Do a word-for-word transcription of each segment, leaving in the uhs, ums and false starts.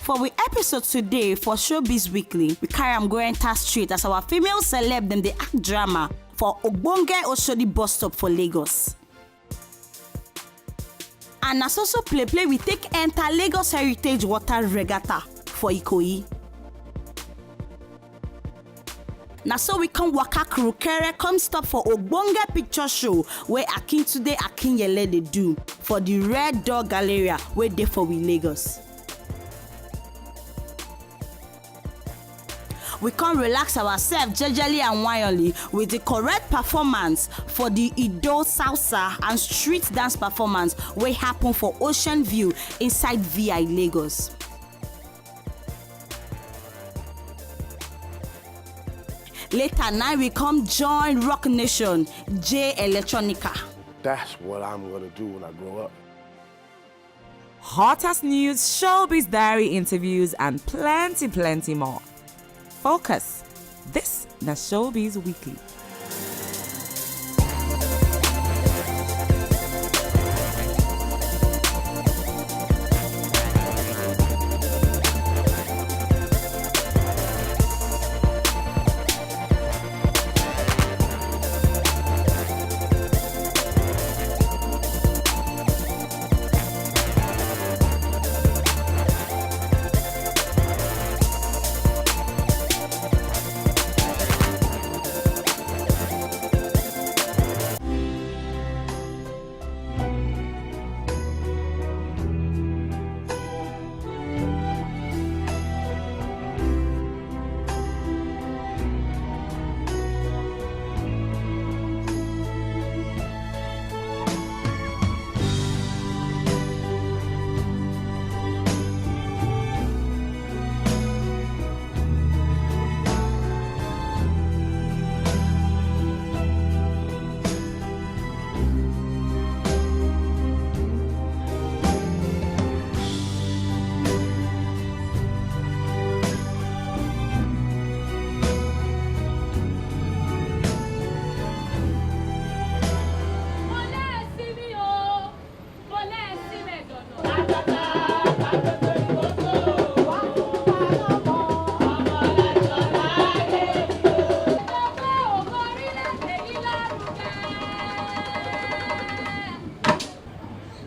For we episode today for Showbiz Weekly, we carry am go enter street as our female celeb dem dey act drama for Ogbonge Oshodi bus stop for Lagos. And na so so play play we take enter Lagos Heritage Water Regatta for Ikoyi. Na so we come waka kurukere come stop for ogbonge picture show wey Akintunde Akinyele dey do for the Red Door Galleria wey dey for we Lagos. We come relax ourselves jejely and wayonly with the correct performance for the Ido salsa and street dance performance wey happen for Ocean View inside V I Lagos. Later now we come join Rock Nation, J Electronica. That's what I'm gonna do when I grow up. Hottest news, showbiz diary interviews, and plenty, plenty more. Focus. This na Showbiz Weekly.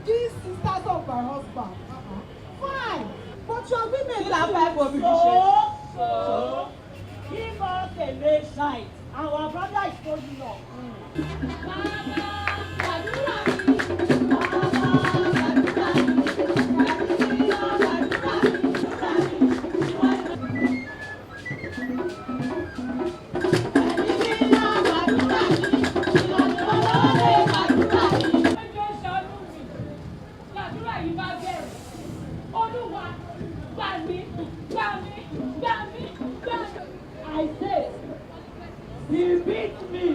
These sisters of my husband, uh-uh. Fine, but your women Clap too. five for me, So, so, give us a male child. Our brother is going up. Làdúrà yìí bá bẹ̀rẹ̀. Olúwa, gbà mí, gbà mí, gbà mí, gbà mí. I say, he beat me.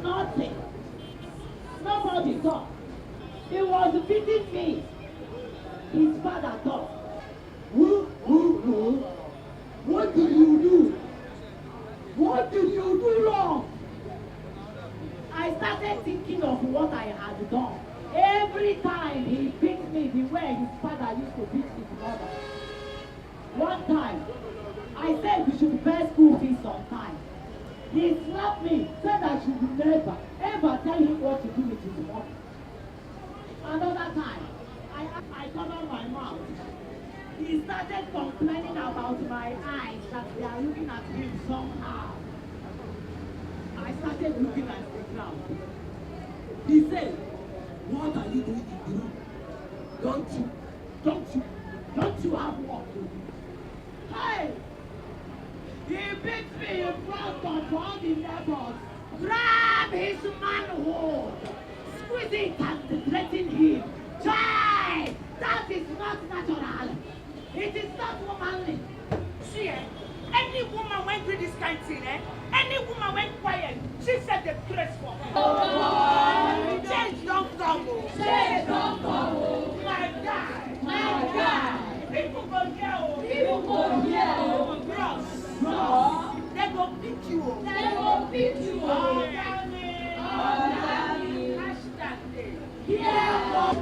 Nothing. Nobody talk. He was beating me. His father talk. Who, who, who? What did you do? What did you do wrong? I started thinking of what I had done. Every time he beat me the way his father used to beat his mother. One time, I said we should pay school fees on time. He slapped me, said I should never, ever tell him what to do with his money. Another time, I, I covered my mouth. He started complaining about my eyes, that they are looking at him somehow. I started looking at the ground. He said, "What are you doing in the room? Don't you, don't you, don't you have work to do?" Hey! He beat me in front of all the neighbors, grab his manhood, squeeze it and threaten him. Chai! That is not natural. It is not womanly. See, eh? Any woman wey do this kind thing, eh? Any woman wey quiet, she sef dey craze for. Change don come o. Change don come o. My guy. My guy. People go hear o. People go hear o. Bros. Bros. Dem go pick you o. Dem go pick you o. Oga mi. Oga mi. Hashtag dey. Hear o.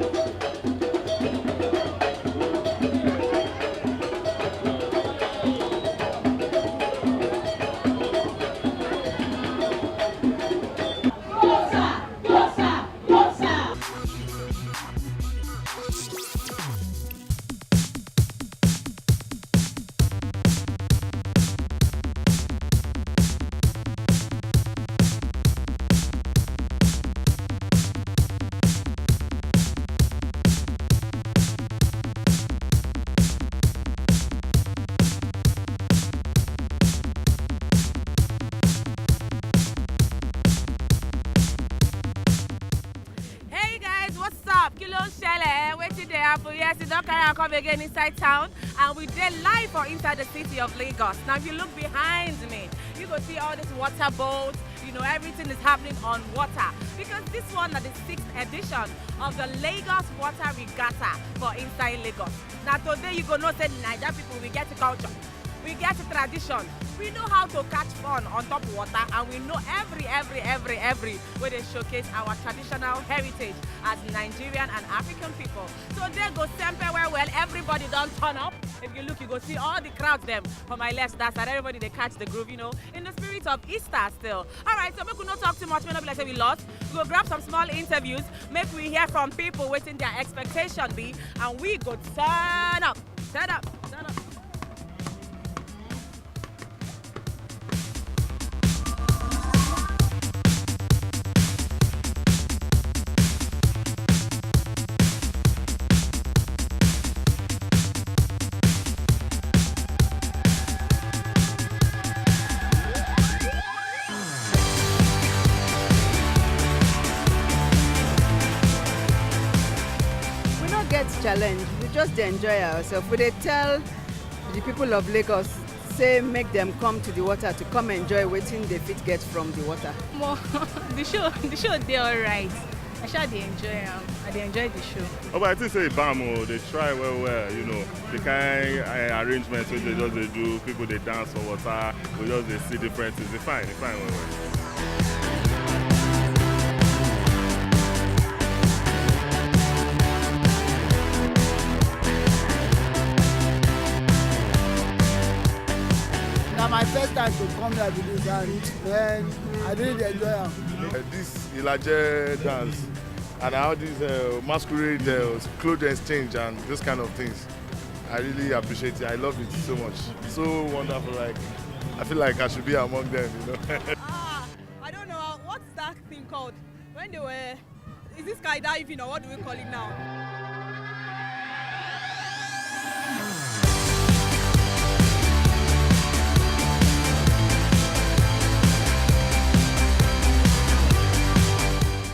Don carry am come again inside town, and we dey live for inside the city of Lagos. Now, if you look behind me, you go see all these water boats. You know, everything is happening on water, because this one na the sixth edition of the Lagos Water Regatta for inside Lagos. Now, today you go know say Naija people, we get culture, we get tradition, we know how to catch fun on top water, and we know every, every, every, every way they showcase our traditional heritage as Nigerian and African people. So they go sempe well well. Everybody don turn up. If you look, you go see all the crowds them for my left, that side. Everybody, they catch the groove, you know, in the spirit of Easter still. All right, so make we no talk too much. May not be like say we lost. We go grab some small interviews. Make we hear from people waiting their expectation be, and we go turn up, turn up, turn up. We no get challenge, we just dey enjoy ourselves. We dey tell the people of Lagos say make dem come to the water to come enjoy wetin they fit get from the water. Mo, the show, the show dey alright. I sha dey enjoy am. I dey enjoy the show. Oh, but I think say e bam o, they try well well, you know. The kind uh, arrangement wey they just dey do, people dey dance for water, we just dey see different things. E fine, e fine well well. Na my first time to come here be this, and man, I really dey enjoy am. Uh, this Ilaje dance and how this uh, masquerade uh, clothes exchange and those kind of things, I really appreciate it. I love it so much. So wonderful. Like, I feel like I should be among them, you know. Ah, I don't know. What is that thing called? When they were, is this skydiving or what do we call it now?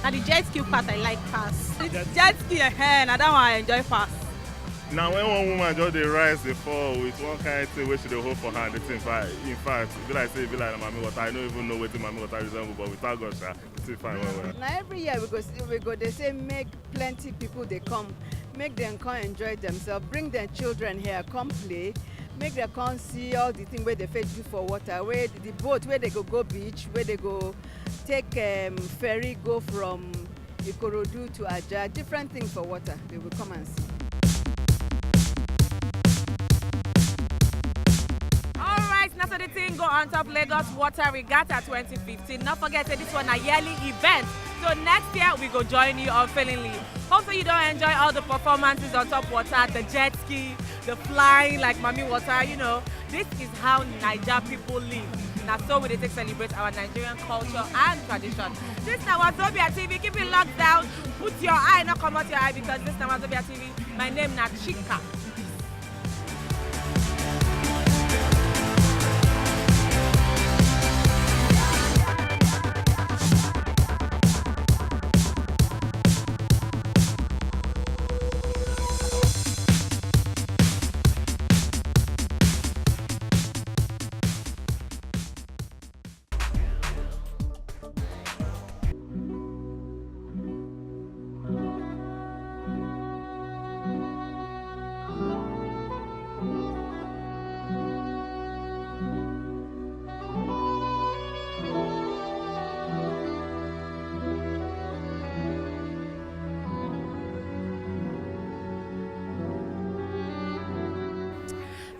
Na the jet ski part I like pass. The jet ski, eh, na that one I enjoy pass. Now when one woman just dey rise, dey fall with one kind thing wey she dey hold for hand, the thing fine. In fact, e be like say e be like na mami water. I no even know wetin mami water resemble, but we thank God, sha. Still fine well well. Na every year we go see, we go dey say make plenty people dey come, make dem come enjoy themselves, bring dem children here, come play, make dem come see all the thing wey dey fit do for water, wey the boat wey dey go go beach, wey dey go take um, ferry go from Ikorodu to Aja, different things for water. They will come and see. All right, now so the thing go on top Lagos Water Regatta twenty fifteen. Not forget that this one a yearly event. So next year we go join you unfailingly. Hope so you don't enjoy all the performances on top water, the jet ski, the flying like Mami Water. You know, this is how Naija people live. Now so we dey take celebrate our Nigerian culture and tradition. This na Wazobia T V. Keep it locked down. Put your eye, not come out your eye, because this na Wazobia T V. My name na Chika.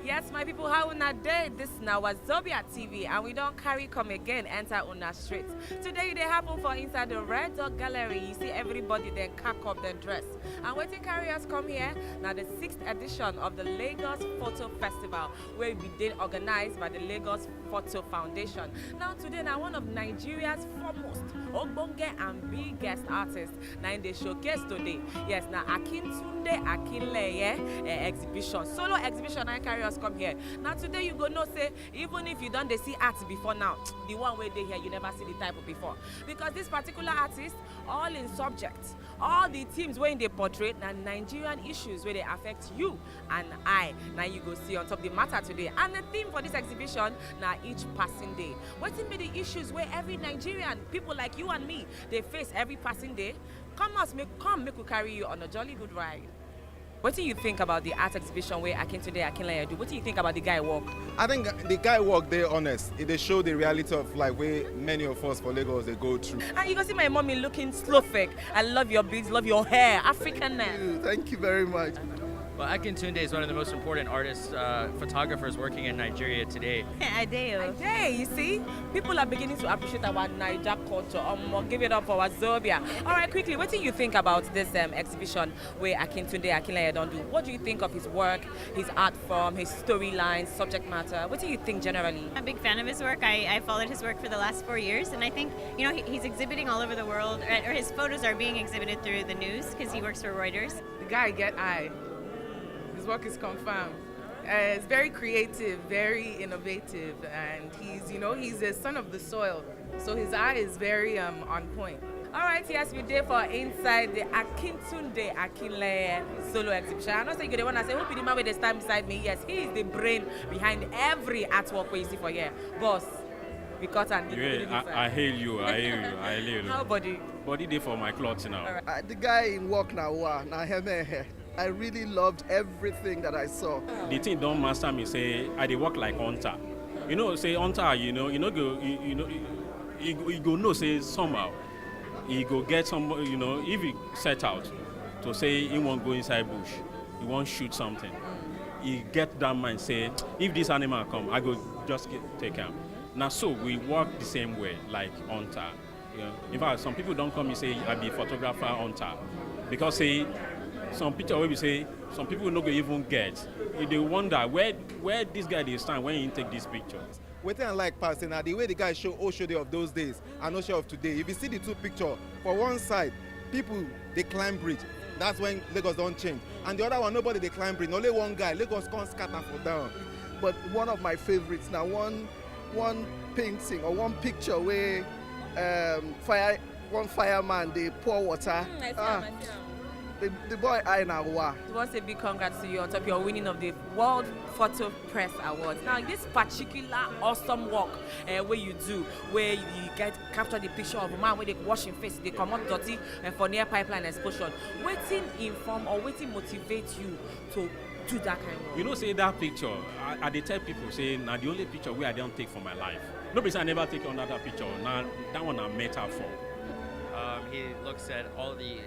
Yes, my people, how una dey? This na Wazobia T V, and we don carry come again enter una street. Today e dey happen for inside the Red Dot Gallery. You see everybody dem cock up dem dress. And wetin carry us come here na the sixth edition of the Lagos Photo Festival, wey be dey organized by the Lagos Photo Foundation. Now today na one of Nigeria's foremost Ogbonge and big guest artist na im dey showcase today. Yes, na Akintunde Akinleye eh, exhibition. Solo exhibition na im carry us come here. Now today you go know say even if you don dey see art before now, the one wey dey here you never see the type before. Because this particular artist, all im subjects, all the themes wey im dey portray na Nigerian issues wey dey affect you and I. Na you go see on top the matter today. And the theme for this exhibition na each passing day. Wetin be the issues wey every Nigerian, people like you and me, dey face every passing day? Come out, make come make we carry you on a jolly good ride. Wetin you think about the art exhibition wey Akintunde Akinleye do? Wetin you think about the guy work? I think the guy work dey honest. E dey show the reality of life wey many of us for Lagos dey go through. And you go see my mommy looking slow fake. I love your beads, love your hair, Africanness. Thank you very much. Well, Akintunde is one of the most important artists, uh, photographers working in Nigeria today. Adeo. Hey, you see, people are beginning to appreciate our Naija culture. Um, give it up for Wazobia. All right, quickly, what do you think about this um, exhibition where Akintunde Akinleye don do? What do you think of his work, his art form, his storyline, subject matter? What do you think generally? I'm a big fan of his work. I, I followed his work for the last four years, and I think, you know, he, he's exhibiting all over the world, or, or his photos are being exhibited through the news because he works for Reuters. The guy get eye. His work is confirmed. Uh, it's very creative, very innovative, and he's, you know, he's a son of the soil. So his eye is very um, on point. All right, yes, we dey for inside the Akintunde Akinleye solo exhibition. I know say you dey wanna say who be the man wey dey stand beside me. Yes, he is the brain behind every artwork wey you see for here. Boss, we cut and give Yeah, you I, I hail you, I hail you, I hail you. How body? Body dey for my cloth now. Uh, the guy in work now, wow, now him and hair. I really loved everything that I saw. The thing don master me say I dey work like hunter. You know say hunter, you know, you know go, you, you know, you, you, you go know say somehow he go get some, you know, if he set out to say he wan go inside bush, he wan shoot something. He get that mind say if this animal come, I go just get, take am. Na so we work the same way like hunter. Yeah. In fact, some people don call me say I be photographer hunter because say some picture wey be say some people no go even get. You dey wonder where where this guy dey stand when he take this picture. Wetin I like pass na the way the guy show Oshode of those days and Oshode of today. If you see the two picture, for one side, people dey climb bridge. That's when Lagos don change. And the other one, nobody dey climb bridge. Only one guy, Lagos come scatter for down. But one of my favorites now, one one painting or one picture where um, fire one fireman dey pour water. Mm, I see Ah, am, I see am. the, the boy eye na wa. Once a big congrats to you on top your winning of the World Photo Press Awards. Now, this particular awesome work uh, where you do, where you get capture the picture of a man where they wash him face, they come out dirty uh, for near pipeline explosion. Wetin inform or wetin motivate you to do that kind of work? You know say that picture, I, I dey tell people say na the only picture wey I don take for my life. No be say I never take another picture. Na that one na metaphor. Um, he looks at all the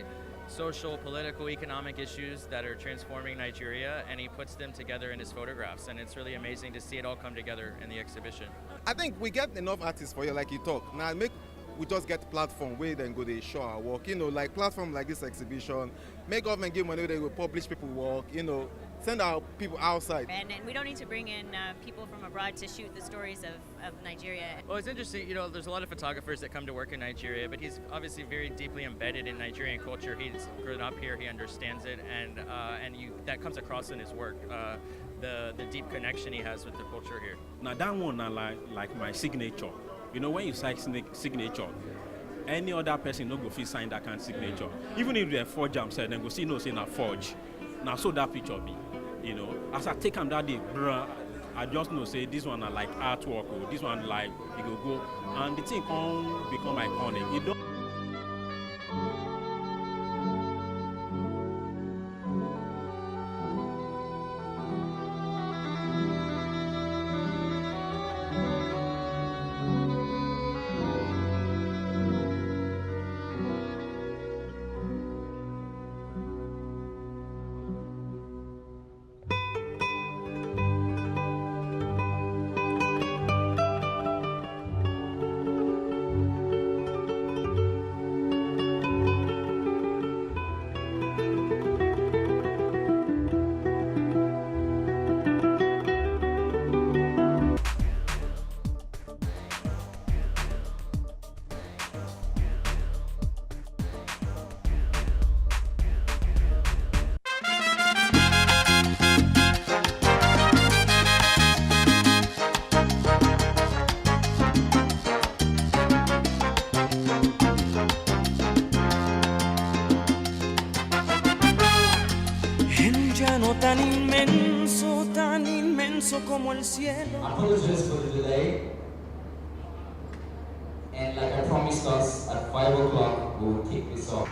social, political, economic issues that are transforming Nigeria, and he puts them together in his photographs. And it's really amazing to see it all come together in the exhibition. I think we get enough artists for here, like you talk. Now make we just get platform where then go they show our work. You know, like platform like this exhibition. Make government give money they go publish people work. You know, send our people outside. And, and we don't need to bring in uh, people from abroad to shoot the stories of, of Nigeria. Well, it's interesting. You know, there's a lot of photographers that come to work in Nigeria, but he's obviously very deeply embedded in Nigerian culture. He's grown up here. He understands it, and uh, and you that comes across in his work. Uh, the the deep connection he has with the culture here. Na that one na like like my signature. You know when you sign signa- signature, any other person no go fit sign that kind signature. Even if they forge am sef, dem go still know say na forge. Na so that picture be. You know, as I take am that day, bruh, I just know say this one na like artwork o, this one like e go go, and the thing come become iconic. E don Inmenso, tan inmenso como el cielo. Apologies for the delay. And like I promised us, at five o'clock, we will kick this off.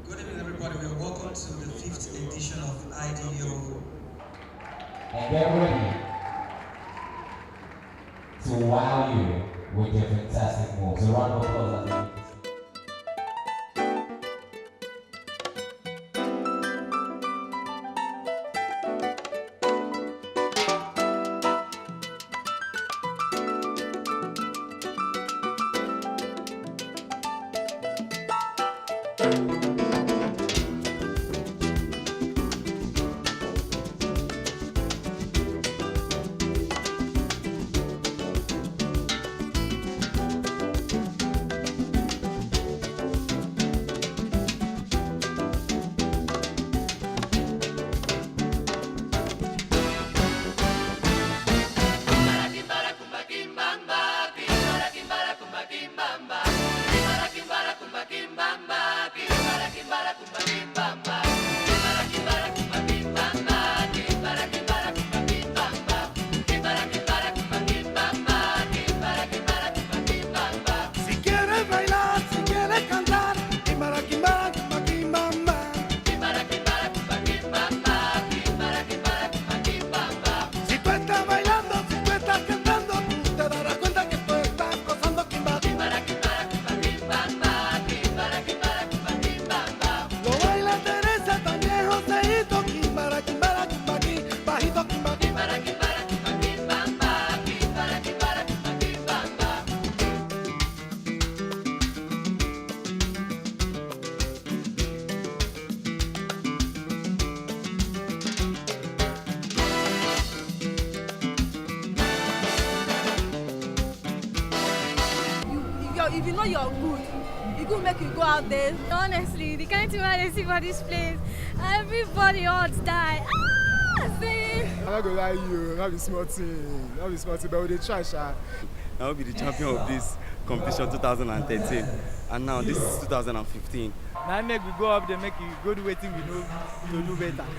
Good evening, everybody. Welcome to the fifth edition of I D O. And get ready to wow you with your fantastic moves. A round of applause as they If you know you're good, you go make you go out there. Honestly, the kind thing I see for this place, everybody hot die. Ah, see. I no go lie you, no be small thing, no be small thing, but we dey try sha. Now we be the champion of this competition two thousand thirteen, and now this is two thousand fifteen. Now make we go up there, make you go do wetin we know to do better.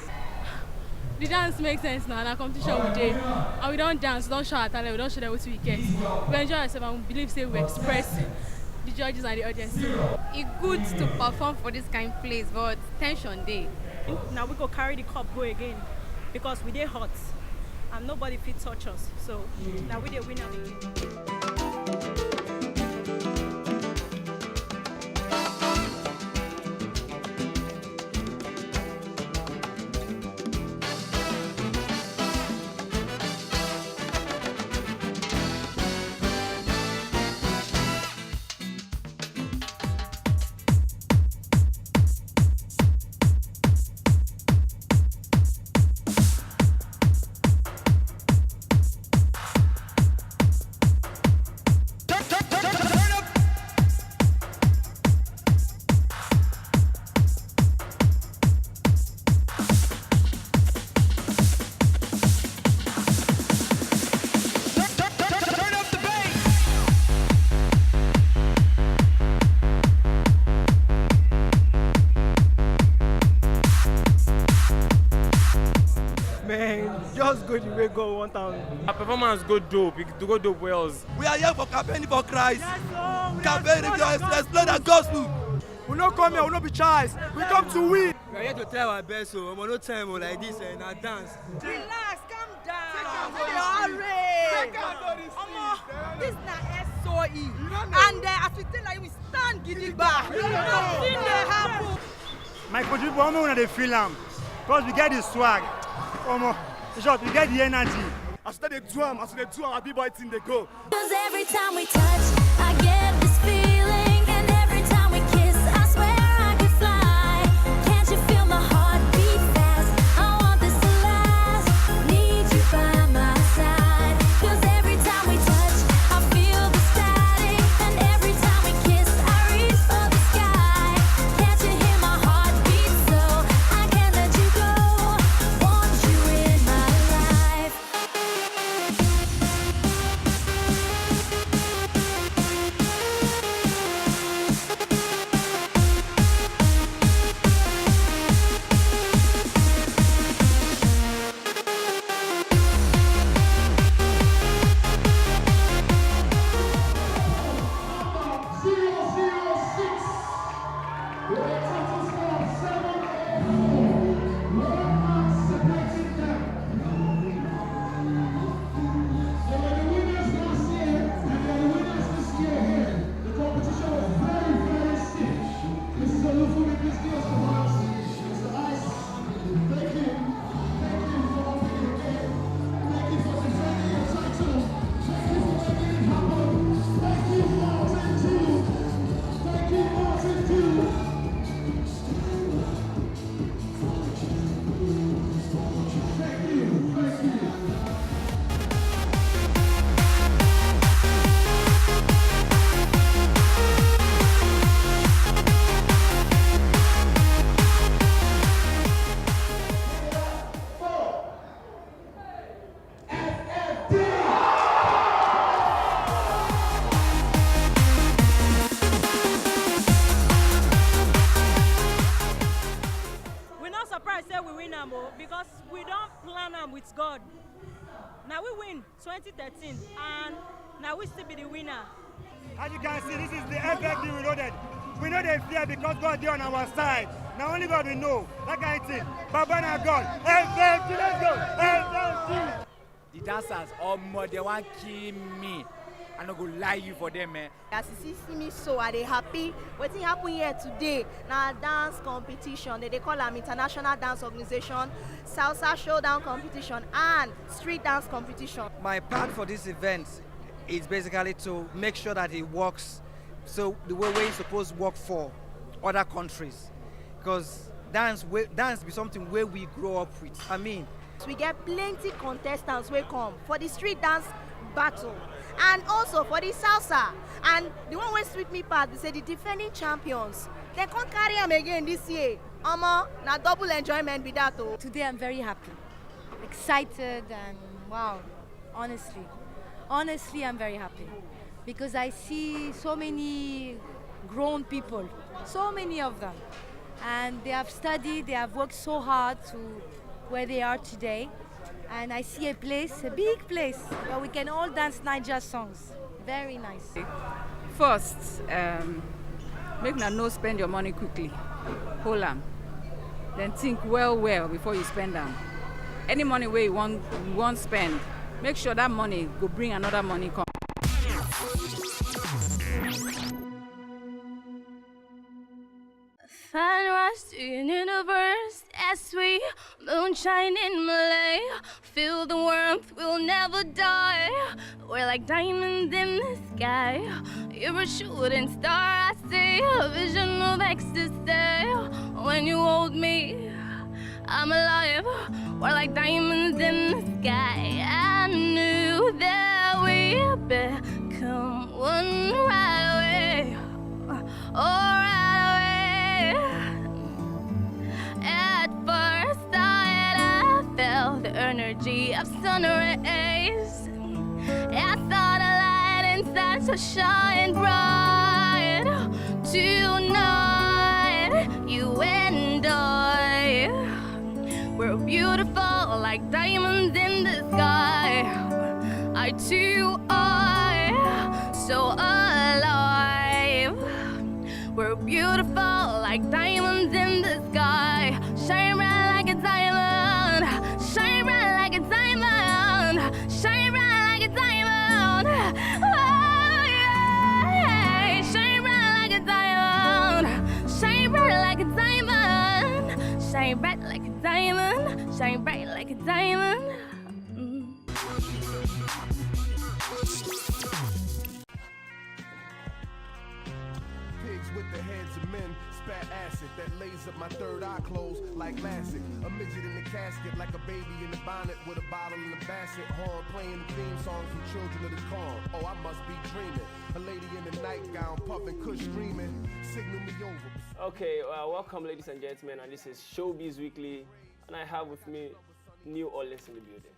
The dance makes sense now, na competition we dey, and we don dance, we don show our talent, we don show them wetin we get. We enjoy ourselves and we believe say we express the judges and the audience. E good to perform for this kind place, but tension dey. Na we go carry the cup go again because we dey hot and nobody fit touch us, so na we dey win am again. Man, just go the way God want am. Our performance go dope, e go dope well. We are here for campaigning for Christ. Yes, sir. Campaigning to explore the gospel. We no come here, we no be child. We come to win. We are here to try our best, so omo no time o like this eh, na dance. Relax, calm down. No dey hurry. Omo, this na S O E. And uh, as we tell you, we stand gidigba. Nothing dey happen. My country people, omo una dey feel am. Because we get the swag. Omo, in short, we get the energy. As we dey do am, as we dey do am, our big boy thing dey go. Cause every time we touch, I get this feeling. And every time we kiss, I swear I could fly. Can't you feel my heart beat fast? I want this to last. Need you by my side. Cause every time we touch, I feel the static. And every time we kiss, I reach for the sky. Can't you hear my heart beat so? I can't let you go. Want you in my life. am o, because we don plan am with God. Na we win twenty thirteen, and na we still be the winner. As you can see, this is the F F D we know that we know they fear because God dey on our side. Na only God we know. That kind of thing. Baba na God. F F D, let's go. F F D. The dancers, omo, they wan kill me. I no go lie you for them, eh. As you see me so, I dey happy. Wetin happen here today na dance competition. They dey call am International Dance Organization, Salsa Showdown Competition, and Street Dance Competition. My part for this event is basically to make sure that it works so the way wey e suppose work for other countries, because dance wey dance be something wey we grow up with. I mean, We get plenty contestants wey come for the street dance battle and also for the salsa. And the one wey sweet me pass be say the defending champions, dem come carry am again this year. Omo, na double enjoyment be that o. Today I'm very happy, excited, and wow, honestly, honestly, I'm very happy because I see so many grown people, so many of them, and they have studied, they have worked so hard to where they are today. And I see a place, a big place, where we can all dance Niger songs. Very nice. First, um, make una no spend your money quickly. Hold am. Then think well well before you spend am. Any money wey you wan you wan spend, make sure that money go bring another money come. Sunrise to universe as we moonshine in Malay. Feel the warmth, we'll never die. We're like diamonds in the sky. You're a shooting star, I see a vision of ecstasy. When you hold me, I'm alive. We're like diamonds in the sky. I knew that we become one right away. Oh, right away. At first sight, I felt the energy of sun rays. I saw the light inside, so shine bright. Tonight, you and I, we're beautiful like diamonds in the sky. Our two eyes so alive. We're beautiful like diamonds in the sky. Shine bright like a diamond. Shine bright like a diamond. Shine bright like a diamond. Oh, yeah. Shine bright like a diamond. Shine bright like a diamond. Shine bright like a diamond. Shine bright like a diamond. Mm. Pigs with the heads of men spat acid that lays up my third eye closed like Lassick. A midget in the casket like a baby in the bonnet with a bottle in the basket. Horn playing the theme song from Children of the Corn. Oh, I must be dreaming. A lady in a nightgown puffing kush screaming. Signal me over. Okay, uh, welcome, ladies and gentlemen, and this is Showbiz Weekly, and I have with me New Orleans in the building.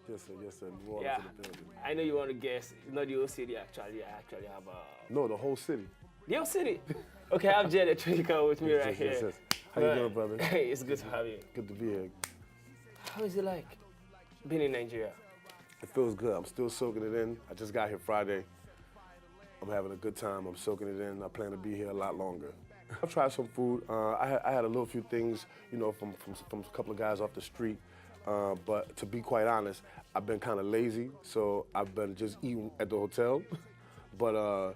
Yes, sir. Yes, sir. New Orleans Yeah. in the building. I know you want to guess. It's not the whole city, actually. I actually have a No, the whole city. The whole city. Okay, I have Jay the Trinity with me Yes, right yes, yes, here. yes. How you But- doing, brother? Hey, it's good to have you. Good to be here. How is it like being in Nigeria? It feels good. I'm still soaking it in. I just got here Friday. I'm having a good time. I'm soaking it in. I plan to be here a lot longer. I've tried some food. Uh, I, had, I had a little few things, you know, from, from from a couple of guys off the street. Uh, but to be quite honest, I've been kind of lazy, so I've been just eating at the hotel. But uh,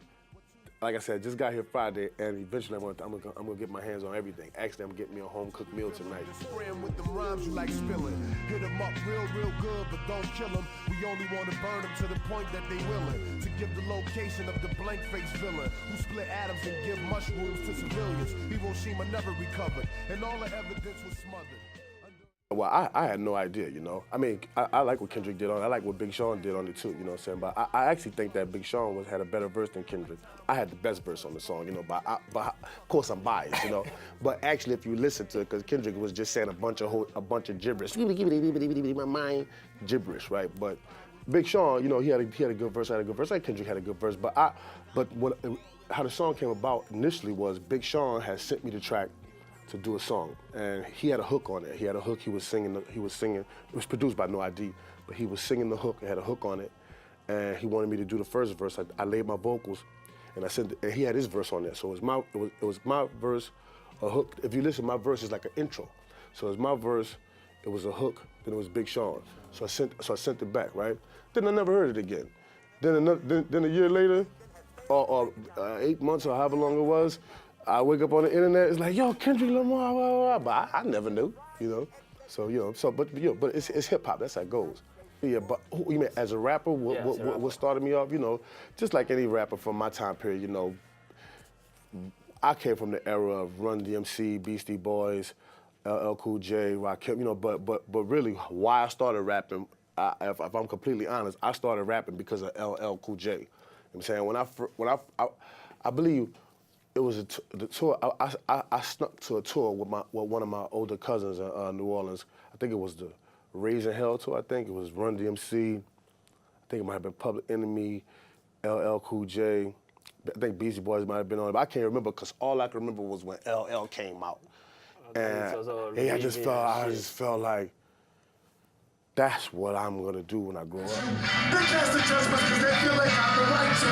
like I said, just got here Friday, and eventually I'm gonna, I'm gonna, I'm gonna get my hands on everything. Actually, I'm getting me a home cooked meal tonight. Scram with the rhymes you like spilling. Hit 'em up real, real good, but don't kill 'em. We only want to burn 'em to the point that they willing to give the location of the blank face villain who split atoms and give mushrooms to civilians. Hiroshima never recovered, and all the evidence was smothered. Well, I, I had no idea, you know. I mean, I, I like what Kendrick did on it. I like what Big Sean did on it too, you know what I'm saying? But I, I actually think that Big Sean was had a better verse than Kendrick. I had the best verse on the song, you know, but I, but I, of course I'm biased, you know. But actually, if you listen to it, because Kendrick was just saying a bunch of ho- a bunch of gibberish, my mind gibberish, right? But Big Sean, you know, he had a, he had a good verse, I had a good verse, like Kendrick had a good verse, but I, but what how the song came about initially was Big Sean had sent me the track to do a song, and he had a hook on it. He had a hook. He was singing. The, he was singing. It was produced by No I D, but he was singing the hook. It had a hook on it, and he wanted me to do the first verse. I, I laid my vocals, and I sent. And he had his verse on there. So it was my it was, it was my verse, a hook. If you listen, my verse is like an intro. So it's my verse. It was a hook. Then it was Big Sean. So I sent so I sent it back, right? Then I never heard it again. Then another, then, then a year later, or, or uh, eight months or however long it was, I wake up on the internet. It's like, yo, Kendrick Lamar, blah, blah, blah. But I, I never knew, you know. So you know, so but you know, but it's it's hip hop. That's how it goes. Yeah, but who, you mean as a rapper? What, Yeah, what, as a what, rapper. What started me off? You know, just like any rapper from my time period, you know, I came from the era of Run D M C, Beastie Boys, L L Cool J, Rakim, you know, but but but really why I started rapping, I, if, if I'm completely honest, I started rapping because of L L Cool J. You know what I'm saying? When I fir- when I I, I believe it was a t- the tour. I, I I I snuck to a tour with my with one of my older cousins in uh, New Orleans. I think it was the Raising Hell tour. I think it was Run D M C. I think it might have been Public Enemy, L L Cool J. I think Beastie Boys might have been on it, but I can't remember because all I can remember was when L L came out. And, It was all and I just remix felt, I shit. Just felt like that's what I'm gonna do when I grow up. They cast the judgments because they feel they got the right to.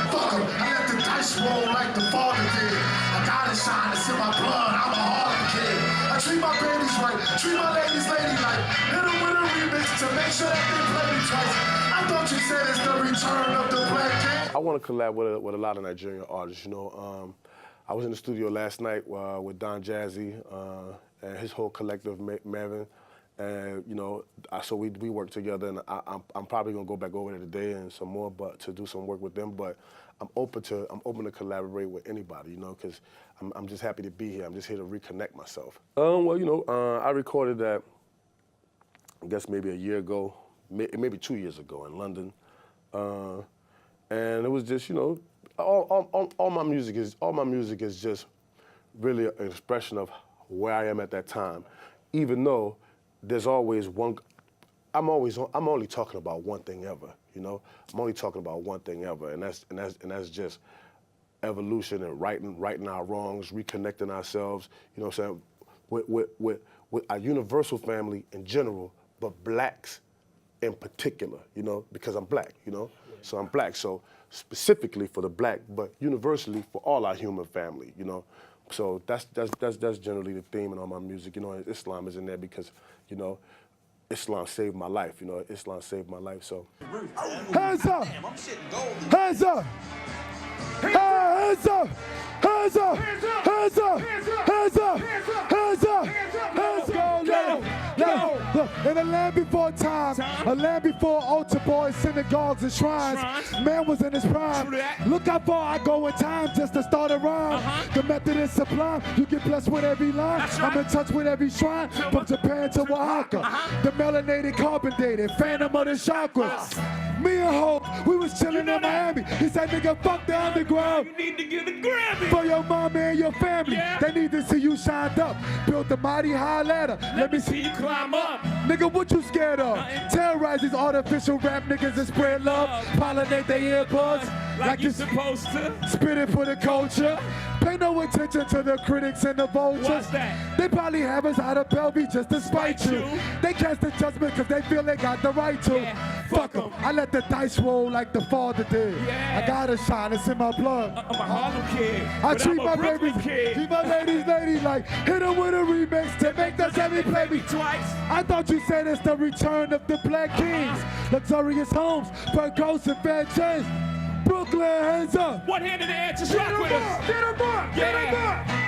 Fuck 'em. I let the dice roll like the father did. I gotta shine, it's in my blood, I'm a harlot kid. I treat my babies right, treat my ladies ladylike. Hit 'em with a remix to make sure that they play me twice. I thought you said it's the return of the black king. I want to collab with a, with a lot of Nigerian artists. You know, um, I was in the studio last night uh, with Don Jazzy uh, and his whole collective, Ma- Mavin, and you know, I, so we we work together, and I, I'm I'm probably gonna go back over there today and some more, but to do some work with them. But I'm open to I'm open to collaborate with anybody, you know, because I'm I'm just happy to be here. I'm just here to reconnect myself. Um, well, you know, uh, I recorded that I guess maybe a year ago, may, maybe two years ago in London. Uh, and it was just, you know, all, all, all, all my music is all my music is just really an expression of where I am at that time. Even though there's always one, I'm always I'm only talking about one thing ever. You know, I'm only talking about one thing ever, and that's and that's and that's just evolution and righting righting our wrongs, reconnecting ourselves. You know what I'm saying? With with with, with our universal family in general, but blacks in particular. You know, because I'm black. You know, so I'm black. So specifically for the black, but universally for all our human family. You know, so that's that's that's that's generally the theme in all my music. You know, Islam is in there because you know Islam saved my life. You know, Islam saved my life. So Hands up! Hands up! Hey, hands up! Hands up! Hands up! Hands up! Hands up! Hands up! Go, go, go! Look, in a land before time, a land before altar boys, synagogues, and shrines, man was in his prime. Look how far I go in time just to start a rhyme. The method is sublime, you get blessed with every line. I'm in touch with every shrine, from Japan to Oaxaca. The melanated, carbon dated, phantom of the chakras. Me and Hope, we was chilling in Miami. He said, nigga, fuck the underground. You need to get a Grammy. For your mama and your family, Yeah. They need to see you shined up. Build the mighty high ladder. Let me see you climb up. Nigga, what you scared of? Terrorize these artificial rap niggas and spread love. Pollinate their earbuds Like you supposed to. Spit it for the culture. Pay no attention to the critics and the vultures. What's that? They probably have us out of Bellevue just to spite you. You. They cast the judgment because they feel they got the right to. Yeah. Fuck 'em. I let the dice roll like the father did. Yeah. I gotta shine, it's in my blood. I'm a Harlem kid. I But treat I'm my a Brooklyn babies, kid. Treat my ladies lady like, hit 'em with a remix to make the semi play me. Twice. I thought you said it's the return of the black kings. Luxurious homes, fur coats and fat chains. Brooklyn, hands up. One hand in the air, just rock with us. Get 'em up, get 'em up.